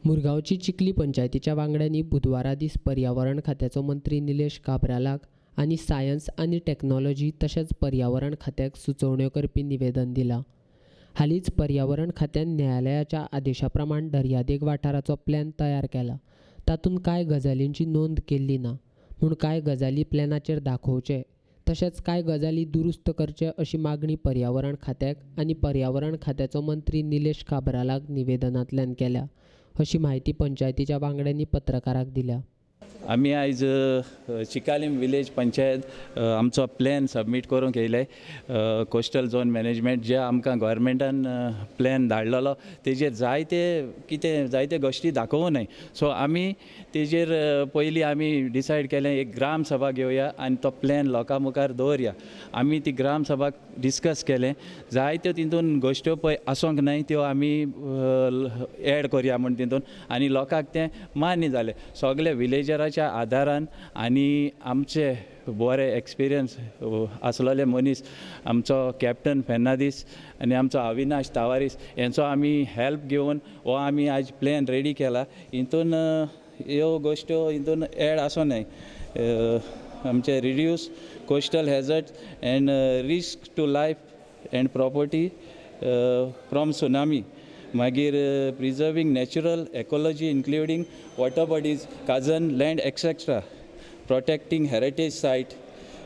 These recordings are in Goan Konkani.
मुरगांवची चिखली पंचायतीच्या वांगड्यांनी बुधवारा दीस पर्यावरण खात्याचो मंत्री निलेश काब्रालाक आनी सायन्स आनी टॅक्नॉलॉजी तशेंच पर्यावरण खात्याक सुचोवण्यो करपी निवेदन दिलां. हालींच पर्यावरण खात्यान न्यायालयाच्या आदेशा प्रमाण दर्यादेग वाठाराचो प्लॅन तयार केला. तातूंत कांय गजालींची नोंद केल्ली ना, म्हूण कांय गजाली प्लॅनाचेर दाखोवचे तशेंच कांय गजाली दुरुस्त करचे अशी मागणी पर्यावरण खात्याक आनी पर्यावरण खात्याचो मंत्री निलेश काब्रालाक निवेदनांतल्यान केल्या, अशी म्हायती पंचायतीच्या वांगड्यांनी पत्रकाराक दिल्या. आमी आयज चिकालीम विलेज पंचायत आमचो प्लॅन सबमीट करूंक येयले. कोस्टल झोन मॅनेजमेंट जे आमकां गोवोरमेंटान प्लॅन धाडलेलो तेजेर जायते कितें जायते गोश्टी दाखोवं न्हय. सो आमी तेजेर पयलीं आमी डिसायड केलें, एक ग्राम सभा घेवया आनी तो प्लॅन लोकां मुखार दवरया. आमी ती ग्राम सभा डिस्कस केलें. जायत्यो तितून गोश्ट्यो पळय आसूंक न्हय, त्यो आमी एड करया म्हूण तितून, आनी लोकांक तें मान्य जालें. सगळे विलेजराच्या आदारान आनी आमचे बरे एक्सपिरियन्स आसलेले मनीस, आमचो कॅप्टन फेर्नादीस आनी आमचो अविनाश तावारीस हेंचो आमी हेल्प घेवन हो आमी आयज प्लॅन रेडी केला. हितून ह्यो गोश्ट्यो हितून एड आसूं न्हय. आमचे reduce coastal hazard and risk to life and property from tsunami, मागीर preserving natural ecology including water bodies, khazan land etcetera, protecting heritage site,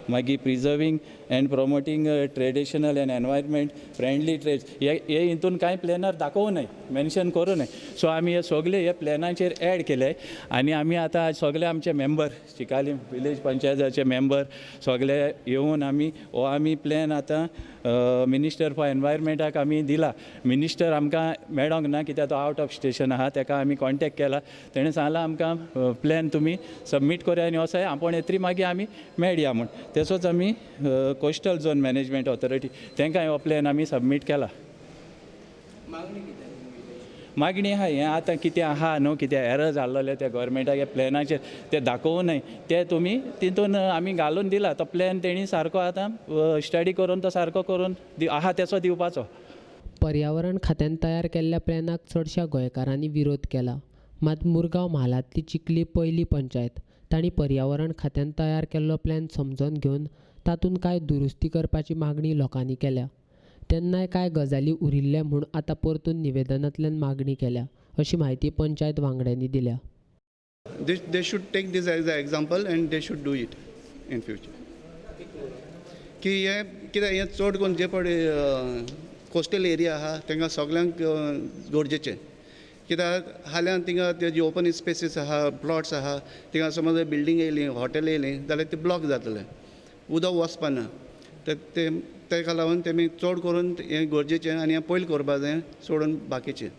मागीर preserving and promoting traditional and environment friendly trades. हे हे हितून कांय प्लॅनार दाखोवं न्हय, मेन्शन करूं न्हय. सो आमी हे सगळे हे प्लॅनाचेर एड केले आनी आमी आतां सगळे आमचे मेंबर, चिकालीम विलेज पंचायताचे मेंबर सगळे येवन आमी हो आमी प्लॅन आतां मिनिस्टर फॉर एनवायरमेंटाक आमी दिला. मिनिस्टर आमकां मेळोंक ना, कित्याक तो आवट ऑफ स्टेशन आहा. तेका आमी कॉन्टेक्ट केला, तेणें सांगलां आमकां प्लॅन तुमी सबमीट करया आनी असो आपोण येतरी मागीर आमी मेळया म्हूण. तसोच आमी कोस्टल झोन मॅनेजमेंट ऑथॉरिटी तांकां हो प्लॅन आमी सबमीट केला. मागणी आहा, हें आतां कितें आहा न्हू, कितें एरर जाल्लेले त्या गोवोरमेंटाक ह्या प्लॅनाचेर ते दाखोवं न्हय, ते तुमी तितून आमी घालून दिला. तो प्लॅन तेणी सारको आतां स्टडी करून तो सारको करून आहा तेचो दिवपाचो. पर्यावरण खात्यान तयार केल्ल्या प्लॅनाक चडश्या गोंयकारांनी विरोध केला. मात मुरगांव म्हालांतली चिखली पयली पंचायत तांणी पर्यावरण खात्यान तयार केल्लो प्लॅन समजून घेवन तातूंत कांय दुरुस्ती करपाची मागणी लोकांनी केल्या. तेन्नाय कांय गजाली उरिल्ले म्हूण आतां परतून निवेदनांतल्यान मागणी केल्या, अशी म्हायती पंचायत वांगड्यांनी दिल्या. They should take this as an example and they should do it in future. की हे कित्याक हें चड करून जे पळय कोस्टल एरिया आहा तांकां सगल्यांक गरजेचें, कित्याक हाल्यां थिंगा ते जी ओपन स्पेसीस आहा, प्लॉट्स आहा, थिंगा समज बिल्डींग येयली, हॉटेल येयली जाल्यार ते ब्लॉक जातले, उदक वचपाना. ते तेका लागून तेमी चड करून हें गरजेचें आनी हें पयलीं करपा जाय सोडून बाकीचें.